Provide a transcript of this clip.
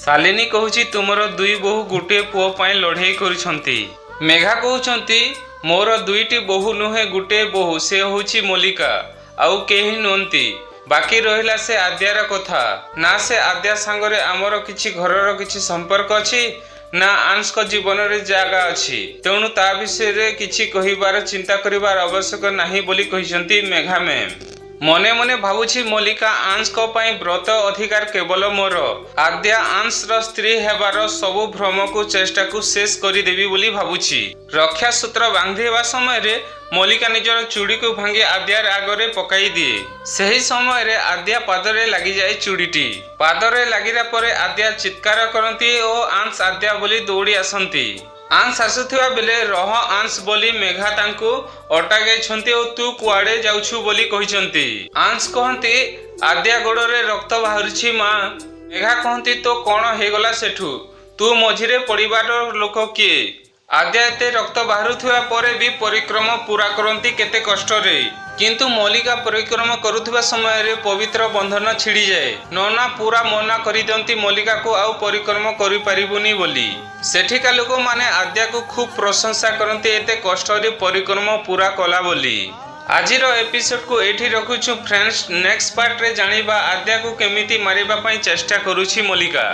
ଶାଲିନୀ କହୁଛି, ତୁମର ଦୁଇ ବୋହୂ ଗୋଟିଏ ପୁଅ ପାଇଁ ଲଢ଼େଇ କରୁଛନ୍ତି। ମେଘା କହୁଛନ୍ତି, ମୋର ଦୁଇଟି ବୋହୂ ନୁହେଁ, ଗୋଟିଏ ବୋହୂ, ସେ ହେଉଛି ମଲ୍ଲିକା, ଆଉ କେହି ନୁହନ୍ତି। ବାକି ରହିଲା ସେ ଆଦ୍ୟାର କଥା, ନା ସେ ଆଦ୍ୟା ସାଙ୍ଗରେ ଆମର କିଛି ଘରର କିଛି ସମ୍ପର୍କ ଅଛି, ନା ଆନ୍ସଙ୍କ ଜୀବନରେ ଜାଗା ଅଛି। ତେଣୁ ତା ବିଷୟରେ କିଛି କହିବାର, ଚିନ୍ତା କରିବାର ଆବଶ୍ୟକ ନାହିଁ ବୋଲି କହିଛନ୍ତି ମେଘା ମ୍ୟାମ୍। ମନେ ମନେ ଭାବୁଛି ମଲ୍ଲିକା, ଆନ୍ସଙ୍କ ପାଇଁ ବ୍ରତ ଅଧିକାର କେବଳ ମୋର। ଆଦ୍ୟା ଆନ୍ସର ସ୍ତ୍ରୀ ହେବାର ସବୁ ଭ୍ରମକୁ, ଚେଷ୍ଟାକୁ ଶେଷ କରିଦେବି ବୋଲି ଭାବୁଛି। ରକ୍ଷା ସୂତ୍ର ବାନ୍ଧିବା ସମୟରେ ମଲ୍ଲିକା ନିଜର ଚୁଡ଼ିକୁ ଭାଙ୍ଗି ଆଦ୍ୟାର ଆଗରେ ପକାଇ ଦିଏ। ସେହି ସମୟରେ ଆଦ୍ୟା ପାଦରେ ଲାଗିଯାଏ ଚୁଡ଼ିଟି। ପାଦରେ ଲାଗିଲା ପରେ ଆଦ୍ୟା ଚିତ୍କାର କରନ୍ତି ଓ ଆନ୍ସ ଆଦ୍ୟା ବୋଲି ଦୌଡ଼ି ଆସନ୍ତି। ଆନ୍ସ ଆସୁଥିବା ବେଳେ ରହ ଆନ୍ସ ବୋଲି ମେଘା ତାଙ୍କୁ ଅଟକାଇଛନ୍ତି ଓ ତୁ କୁଆଡ଼େ ଯାଉଛୁ ବୋଲି କହିଛନ୍ତି। ଆନ୍ସ କହନ୍ତି, ଆଦ୍ୟା ଗୋଡ଼ରେ ରକ୍ତ ବାହାରୁଛି ମା। ମେଘା କହନ୍ତି, ତୋ କଣ ହେଇଗଲା ସେଠୁ? ତୁ ମଝିରେ ପଡ଼ିବାର ଲୋକ କିଏ? ଆଦ୍ୟା ଏତେ ରକ୍ତ ବାହାରୁଥିବା ପରେ ବି ପରିକ୍ରମ ପୁରା କରନ୍ତି କେତେ କଷ୍ଟରେ। କିନ୍ତୁ ମଲ୍ଲିକା ପରିକ୍ରମ କରୁଥିବା ସମୟରେ ପବିତ୍ର ବନ୍ଧନ ଛିଡ଼ିଯାଏ। ନନା ପୁରା ମନା କରିଦିଅନ୍ତି ମଲ୍ଲିକାକୁ, ଆଉ ପରିକ୍ରମ କରିପାରିବୁନି ବୋଲି। ସେଠିକା ଲୋକମାନେ ଆଦ୍ୟାକୁ ଖୁବ୍ ପ୍ରଶଂସା କରନ୍ତି, ଏତେ କଷ୍ଟରେ ପରିକ୍ରମ ପୁରା କଲା ବୋଲି। ଆଜିର ଏପିସୋଡକୁ ଏଇଠି ରଖୁଛୁ ଫ୍ରେଣ୍ଡସ୍। ନେକ୍ସଟ ପାର୍ଟରେ ଜାଣିବା ଆଦ୍ୟାକୁ କେମିତି ମାରିବା ପାଇଁ ଚେଷ୍ଟା କରୁଛି ମଲ୍ଲିକା।